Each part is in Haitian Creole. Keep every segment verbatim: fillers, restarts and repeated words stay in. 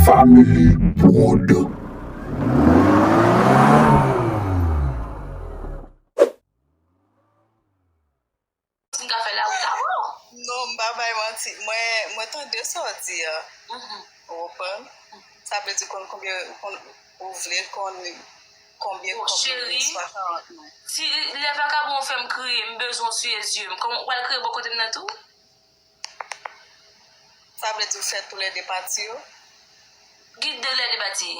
Family Prod. Si m ka fè la, ou ta bon. Non, m pa bay manti. Mwen, mwen tande sa w di a. Mhm. Ou konprann? Sa vle di konn konbyen, konn, ou vle konn konbyen kòb mwen gen swa karant mwen. Si lè vakabon fè m kriye, m bezwen w siye zye m. Kòman ou pral kriye bò kote m nan tou? Sa vle di w fè toulède pati yo? Ki toulède pati?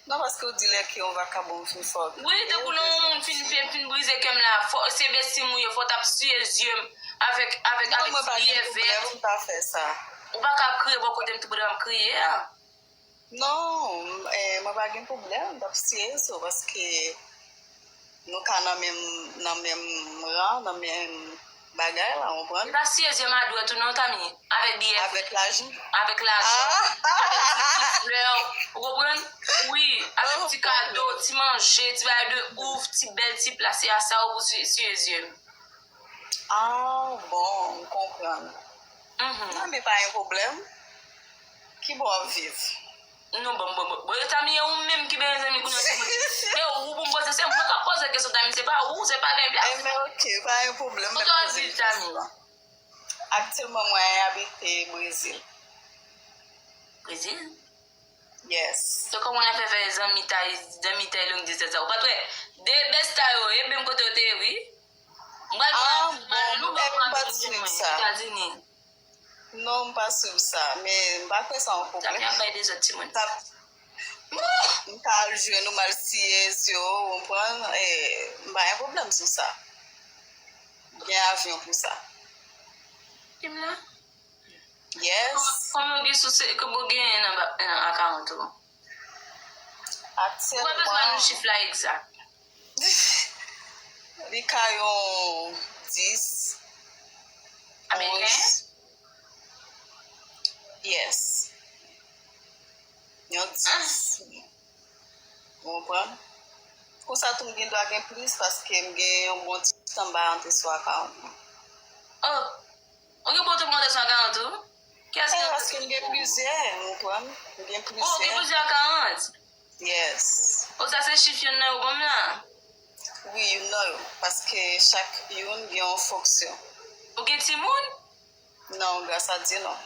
Non, paske w di lè ke yon vakabon fin fè w. Wi, tankou lè yon moun fin, fin, fin brize kè m la, fò, se bèstim ou ye, fò w t ap siye zye m avèk, avèk, non, avèk mwen pa gen pwoblèm, m pa fè sa. Ou pa ka ap kriye bò kote m tou pandan m ap kriye a. Non, eh, mwen pa gen pwoblèm, m t ap siye zye w paske nou ka nan menm, nan menm ran, nan menm bagay la, w konprann? Li pa siye zye m a dwèt ou non, Tami, avèk biyè. Avèk lajan? Avèk lajan. Ah! Avèk ti, ti flè, ou konprann? Wi, avèk ti kado, ti manje, ti bagay de ouf, ti bèl ti pla, se a sa ou pou si-, siye zye m. Ah, bon, m konprann. Mhm. Non, men pa gen pwoblèm. Ki bò w ap viv? Non, bon, bon, bon. Bon, yo, Tami, e ou menm ki benyen zanmi kounye a, se mwen. Se ou pou m poze, se mwen k ap poze kesyon, Tami, se pa ou, se pa gen plas. Eh, men ok, pa gen pwoblèm. Kote w ap viv, Tami? Aktyèlman, mwen abite Brezil. Brezil? Yes. Se kòman w ap fè fè zanmitay, zanmitay long distans sa? Ou pa t wè? De bèsta yo, e menm kote yo te ye, wi. Mwen, ah, bon, mwen, mwen pa t swiv sa. Etazini. Non, m pa swiv sa, men m pa kwè sa yon pwoblèm. Tami ap bay dezòd timoun. Tap-, m ka al jwenn ou, m al siye zye w, ou konprann? E, m pa gen pwoblèm sou sa. M gen avyon pou sa. Kim la? Yes. Kòman, kòman w gen sou se, kòman w genyen nan ba-, nan akawont ou? Aktyèlman. Ou pa bezwen ban nou chif la egzak. Li ka yon dis. Ameriken? Onz. Yes. Yon dis. Ou konprann? Konsa tou m gen dwa gen plis paske m gen yon bon ti tan m pa rantre sou akawont mwen. Oh, ou gen bon tan pou rantre sou akawont ou? Kiyès ki rantre sou akawont ou? Eh, paske m gen plizyè, ou konprann? M gen plizyè. Oh, ou gen plizyè akawont? Yes. Oh, sa se chif youn nan yo ban m la? Wi, youn nan yo. Paske chak youn gen yon fonksyon. Ou gen timoun? Non, gras a Dye, non.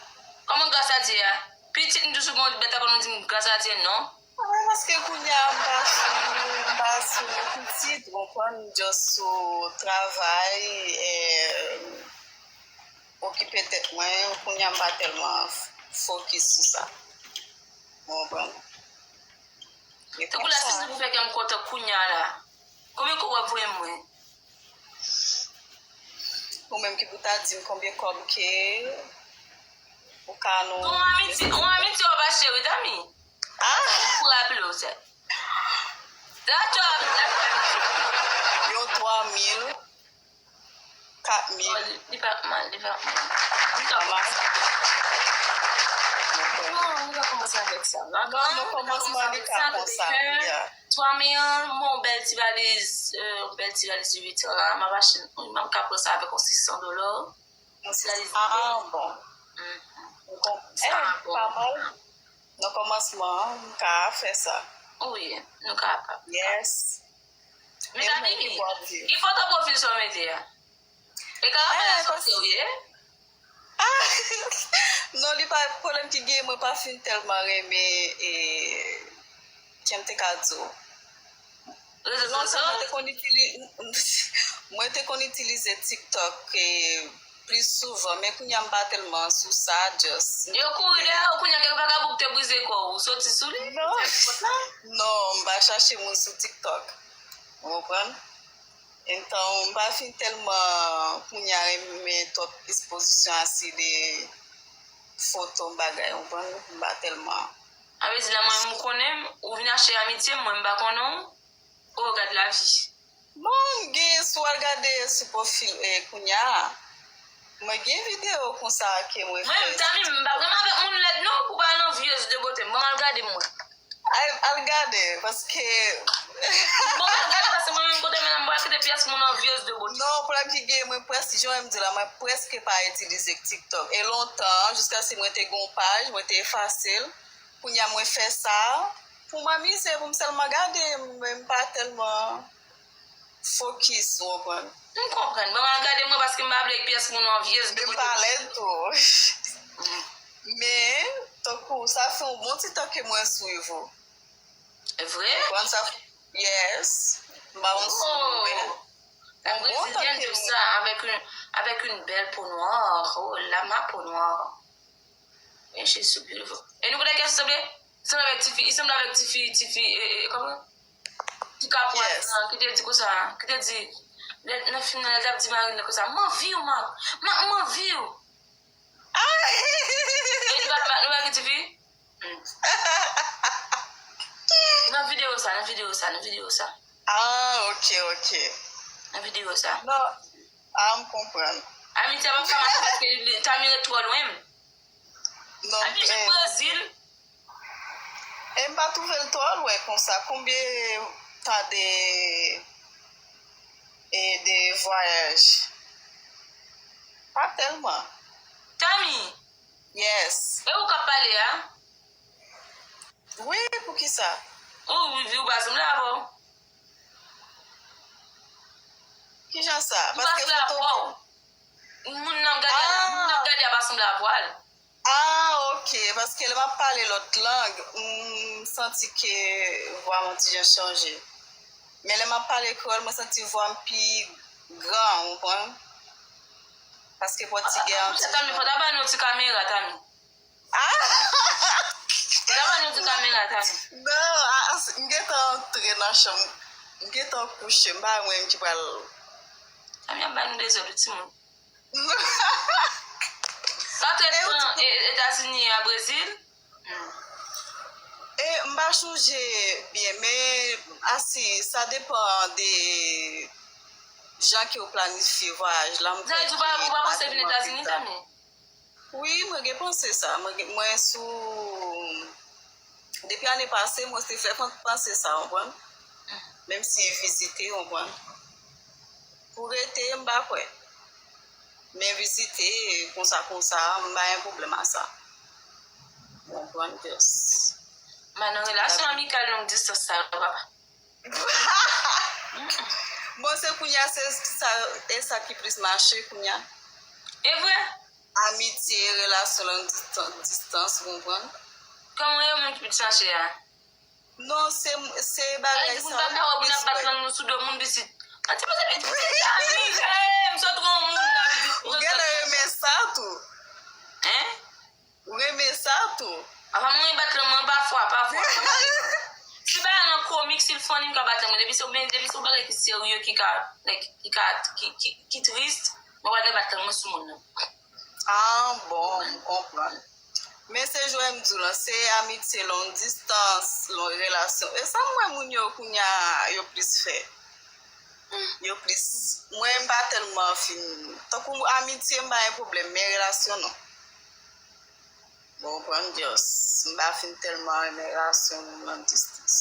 Kòman gras a Dye a? Pitit m toujou gen yon bèt apre nou di m gras a Dye, non? Wi, paske kounye a m pa sou, m pa sou pitit, ou konprann, m just sou travay, eh, okipe tèt mwen. Kounye a m pa tèlman fokis sou sa. Ou konprann? Tankou la, si se pou fè kè m kontan kounye a la. Konbyen kòb w ap voye mwen? Ou menm ki pou ta di m konbyen kòb ke ou ka nou. Yon amiti, yon amiti w ap achte wi, Tami. Ah! Pou raple w, sè. Sa twa mil, yon twa mil. Kat mil. Oh, li, li pa mal, li pa mal. Li pa mal. Bon, nou ka kòmanse avèk sa. Non, nan kòmansman, li ka konsa, yeah. Twa mil, bon, bèl ti valiz, euh, bèl ti valiz uit an la, m ap achte, m ap ka pran sa avèk yon sis san dola. Yon ti valiz. Ah, bon. Mhm. Sa bon. Eh, pa mal. Nan kòmansman an, m ka fè sa. Wi, nou kapab. Yes. Men Tami, ki foto pwofil sa w mete a? E ka rapèl a sòsyè w ye? Ah! Non, li pa pwoblèm ki gen, mwen pa fin tèlman renmen, e, jan m te ka di w. Rezo sosyo? Mwen te konn itili-, mwen te konn itilize TikTok, e, plis souvan, men kounye a m pa tèlman sou sa, just. Yo kouri dèyè w, kounye a gen vagabon ki te brize kò w, ou soti sou li? Non. Non, m pa chache moun sou TikTok. Ou konprann? Entan, m pa fin tèlman kounye a renmen twòp ekspozisyon asi de foto, bagay, ou konprann? M pa tèlman. A vle di la, mwen menm ou konnen m, ou vin achte amitye m, mwen m pa konnen w. Oh, gad lavi. Bon, m gen, si w al gade sou pwofil, eh, kounye a, mwen gen videyo konsa ke mwen fè. Mwen menm, Tami, m pa pran avèk moun lèd non, pou pa nan vyez de bote m. Bon, al gade mwen. Al, al gade, paske. Bon, al gade, paske Mwen menm kote men la, m pral kite pyès moun anvyez de bouch. Non, pwoblèm ki gen, mwen prèske, jan m di la, mwen prèske pa itilize TikTok. E lontan, jiskaske mwen te gen yon paj, mwen te efase l. Kounye a mwen fè sa pou m amize, pou m sèlman gade, men m pa tèlman fokis, ou konprann? M konprann. Bon, al gade mwen paske m pa vle pyès moun anvyez de bouch. Men m pa lèd tou. Men, tankou, sa fè yon bon ti tan ke mwen swiv ou. Vre? Konn sa? Yes. M pa yon sou mwen. Yon bon tan ke mwen. Avec une, avec une belle peau noire. Oh, la ma peau noire. Eh, je suis beautiful. E nou konnen kiyès li sanble? Li sanble avèk tifi, li sanble avèk tifi, tifi, eh, eh, kòman? Ti kapwad lan, ki te di konsa, ki te di, lè, nan fim nan, lè l t ap di mari l konsa, m anvi w, Mak, Mak, m anvi w. E nou pa, nou pa gen tifi? Hmm. Nan videyo sa, nan videyo sa, nan videyo sa. Ah, ok, ok. Nan videyo sa. Non, ah, m konprann. Amitié pa ka mache paske Tami ret twò lwen m. Non, Tami ret Brezil. E m pa twouve l twò lwen konsa. Konbyen tan de, e de vwayaj? Pa tèlman. Tami! Yes. E ou k ap pale a? Wi, poukisa? Ou, wi, wi, ou pa sanble avè w. Kijan sa? Paske foto. Ou pa sanble avè w. Moun nan gade a, moun nan gade a pa sanble avè w. Ah, ok. Paske lè m ap pale lòt lang, m santi ke vwa m yon ti jan chanje. Men lè m ap pale kreyòl, mwen santi vwa m pi gran, ou konprann? Paske pòtigè an ti jan. Tami, fò ta ba nou ti kamera, Tami. Ah! Fò ta ba nou ti kamera, Tami. Non, ah, m gentan antre nan chanm. M gentan kouche, m pa wè mwen ki pral. Tami ap ba nou dezòd, wi, timoun. Sa te pran Etazini a Brezil? E m pa chonje byen, men asi, sa depan de jan ke w planifye vwayaj la. M kwè ke ou pa panse vin Etazini, Tami? Wi, mwen gen panse sa. Mwen, mwen sou Depi ane pase, mwen te fè panse sa, w konprann? Menm si vizite, w konprann? Pou rete, m pa kwè. Men vizite, konsa, konsa, m pa gen pwoblèm a sa. W konprann, just. M pa nan relasyon amikal long distans sa yo, papa. Bon, se kounye a, se sa, e sa ki plis mache kounye a. E vre? Amitye, relasyon long distan-, distans, ou konprann? Kòman yo menm ki plis mache a? Non, se, se bagay sa. Moun pa ka wè pou n ap bat lang nou sou do moun pitit. An ti pase pitit, pitit, ami, eh, m sot wè yon moun la, pitit. Ou genlè renmen sa tou. Hein? Ou renmen sa tou. Apa mwen bat lang mwen pafwa, pafwa. Si bagay lan komik, si l funny, m ka bat lang mwen. Depi se, depi se yon bagay ki serye, ki ka, like, ki ka, ki, ki, ki tris, mwen pa ka bat lang mwen sou moun nan. Ah, bon, m konprann. Men se jan m di w lan, se amitye long distans, long relasyon. E sa m wè moun yo kounye a, yo plis fè. Yo plis, mwen m pa tèlman fin, tankou amitye m pa gen pwoblèm, men relasyon non. Bon, w konprann, just, m pa fin tèlman renmen relasyon long distans.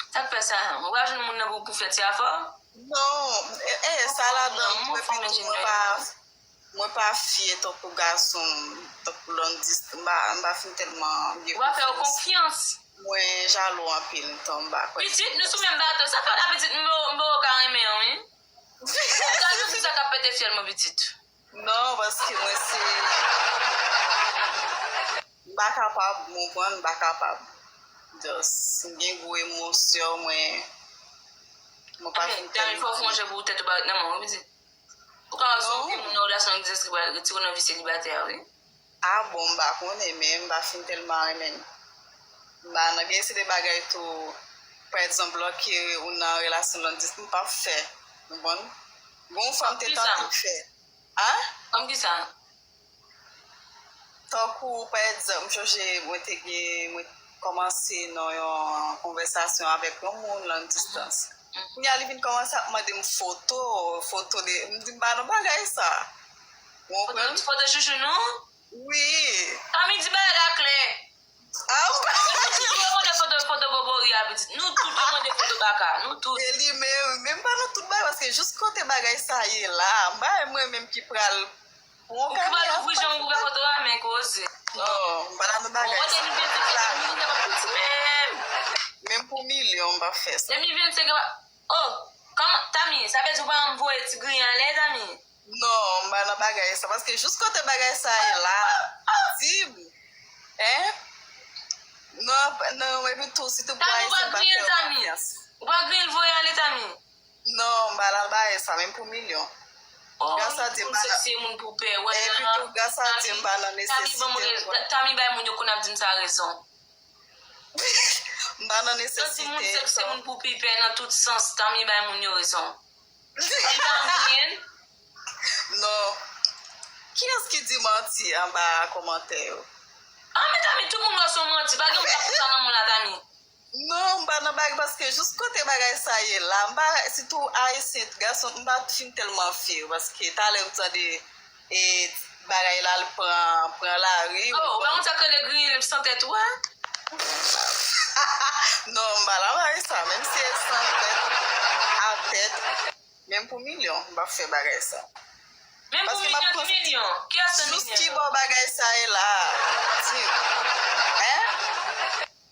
Sa k fè sa? Ou pa jwenn moun nan pou, pou fè ti afè? Non, e, e, sa ladan, mwen pito, mwen pa, mwen pa fye tankou gason, tankou long distance, m pa, m pa fin tèlman gen konfyans. Ou pa fè yo konfyans. Mwen jalou anpil, m tonbe, m pa kwè. Pitit, nou sou menm bato. Sa fè w la pitit, m poko ka renmen w, wi. Gade yon fi sa k ap pete fyèl mwen pitit. Non, paske mwen se, m pa kapab, w konprann, m pa kapab. Just, m gen gwo emosyon, mwen, mwen pa fin tèlman. Tami, fò w fè yon jan pou tèt ou pa ret nan men w, wi, pitit. Ou ka wè se yon moun nan relasyon long distans ki pral retire w nan vi selibatè a, wi. Ah bon, m pa konnen, men m pa fin tèlman renmen l. M pa nan gen se de bagay tou, pa egzanp, lòke ou nan relasyon long distans, m p ap fè. Ou konprann? Gon fanm te tante fè. Hein? Kòm kisa? Tankou, pa egzanp, m chonje mwen te gen, mwen kòmanse nan yon konvèsasyon avèk yon moun long distans. Kounye a li vin kòmanse ap mande m foto, foto de, m di m pa nan bagay sa. Ou konprann? Foto, foto chouchou nou? Wi. Tami di bagay la klè. Ah, m pa. Nou tout yo mande foto, foto bobori a pitit. Nou tout yo mande foto ba ka, nou tout. E li menm, menm pa nan tout bagay, paske jis kote bagay sa ye la, m pa wè mwen menm ki pral pran yon kamera. Ou ki pral ouvri jan m ouvè foto a, men koze. Non, m pa nan bagay sa. Bon, de mi vennsenk, de mi vennsenk ap piti menm. Menm pou milyon, m pa fè sa. De mi vennsenk, oh, kòman, Tami, sa vle di ou pa janm voye ti griyen anlè, Tami? Non, m pa nan bagay sa, paske jis kote bagay sa ye la, di m, hein? Non, non, epi tou, sitou pou Ayisyen pa fè yo konfyans. Ou pa griyen l voye ale, Tami? Non, m pa nan bagay sa, menm pou milyon. Oh, gras a Dye, m pa nan, epi tou, gras a Dye, m pa nan nesesite. Tami bay moun yo konnen ap di m sa rezon. M pa nan nesesite. Tout moun se moun pou pipè nan tout sans, Tami bay moun yo rezon. Li pa anyen. Non. Kiyès ki di manti anba kòmantè yo? Ah, men Tami, tout moun wè se yon manti. Pa gen moun k ap fè sa nan mond la, Tami. Non, m pa nan bagay, paske jis kote bagay sa ye la, m pa, sitou Ayisyen, gason, m pa fin tèlman fye, paske talè m tande e bagay la, l pran, pran lari. Oh, ou pa konn sa k rele griyen l san tèt ou a? Non, m pa nan bagay sa, menm si e san tèt, a tèt, menm pou milyon, m pa fè bagay sa. Menm pou milyon, ki milyon? Kiyès nan milyon? Jis ki bò bagay sa ye la? Di m. Hein?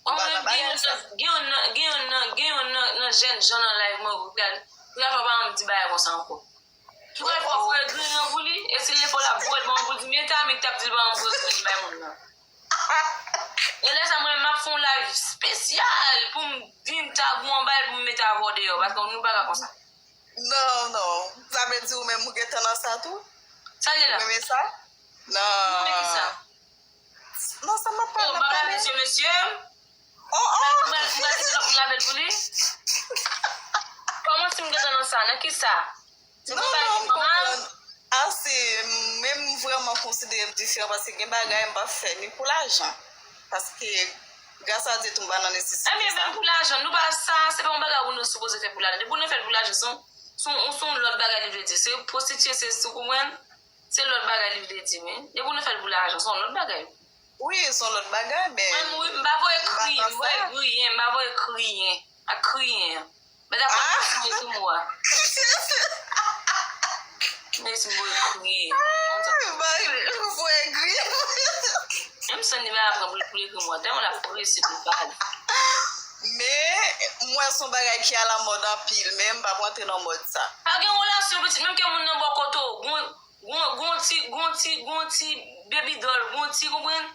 Ou pa nan bagay sa. Gen yon nan, gen yon nan, gen yon nan, gen yon nan, nan jèn jan nan live mwen, ou pral, ou pral fè pa janm di bagay konsa ankò. Ki pral fè voye griyen pou li, e si l lefò l ap voye l ban mwen pou l di, men Tami ki t ap di l ban mwen voye griyen bay moun nan. E lè sa mwen menm m ap fè yon live espesyal pou m vin tag ou anba l pou m mete avè w deyò, paske nou pa ka konsa. Non, non. Sa vle di ou menm ou gentan nan sa tou? Sa l ye la? Ou renmen sa? Non. Ou renmen ki sa? Non, sa m ap pale, m ap pale. Mesye, mesye. Oh, oh! M al, m al, m al, m lave l pou li. Kòman si m gentan nan sa? Nan ki sa? Non, non, m konprann. Ase, men m vrèman konsidere m diferan paske gen bagay m pa fè ni pou lajan. Paske, gras a Dye tou, m pa nan nesesite sa. Ebyen, menm pou lajan, nou pa, sa, se pa yon bagay ou nou sipoze fè pou lajan. Depi ou nan fè l pou lajan, se yon, se yon, se yon lòt bagay li vle di. Se pwostitiye, se, se, ou konprann? Se lòt bagay li vle di, men. Depi ou nan fè l pou lajan, se yon lòt bagay. Wi, se yon lòt bagay, men. Mwen, m pa voye kriyen, m voye griyen, m pa voye kriyen. Ak kriyen an. Mèt ap pran mwen sou mo a. Men si m voye kriyen. Ah, m voye griyen. Menm san li pa aprann pou l, pou l ekri mo a. Tèlman l ap prese pou l pale. Men, m wè se yon bagay ki alamòd anpil, men m p ap rantre nan mòd sa. Pa gen relasyon pitit, menm ke moun nan bò kote w, gon, gon, gon ti, gon ti, gon ti baby doll, gon ti, konprann?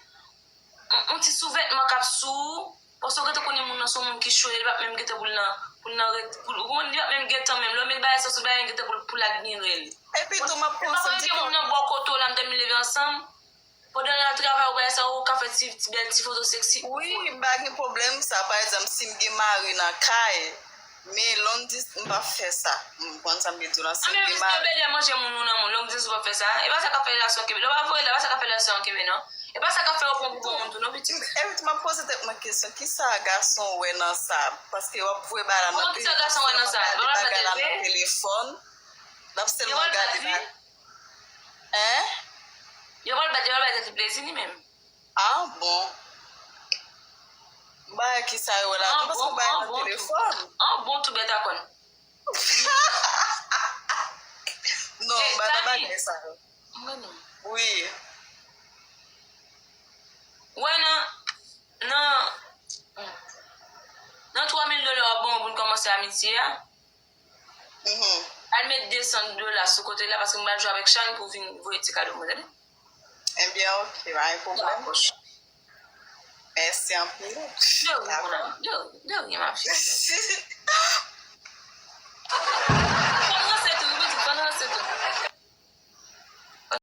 On, on ti souvètman k ap sou ou, paske w gentan konnen moun nan se yon moun ki cho, li p ap menm gentan pou l nan, pou l nan ret, pou l, ou konprann, li p ap menm gentan menm, lè w met bagay sa sou bagay, li gentan pou l, pou l admire l. Epi tou, m ap panse, m di ke moun nan bò kote w la, m te vin leve ansanm, pandan l ap travay, ou bagay sa, ou ka fè ti, ti bèl ti foto seksi. Wi, m pa gen pwoblèm sa, pa egzanp, si m gen mari nan kay, men long dis, m p ap fè sa. M konn sa m vle di w la, si m gen mari. Bèlè manje moun ou nan moun, long dis ou p ap fè sa. E pa sa k ap fè relasyon kenbe. Lè w ap voye la, e pa sa k ap fè relasyon kenbe, non. E pa sa k ap fè yo pran pou bon moun tou, non, pitit. Epi tou, m ap poze tèt mwen kesyon, kisa gason wè nan sa? Paske w ap voye bagay la nan telefòn, kisa gason wè nan sa? L ap gade bagay la nan telefòn, l ap sèlman gade bagay. Hein? Yo pral bat, yo pral bay tèt li plezi, li menm. Ah bon. Bagay ki sa yo la? Mwen panse ou bay nan telefòn. An bon tou bèt a kòn. Non, m pa nan bagay sa yo. Wi. Wè nan, nan, nan twa mil dola w ap ban mwen pou n kòmanse amitye a. Al met de san dola sou kote la, paske m pral jwe avèk Shine pou vin voye ti kado pou mwen, tande? Ebyen, oke, pa gen pwoblèm. Mèsi anpil. De rien, mon amour. De, de rien, ma fille.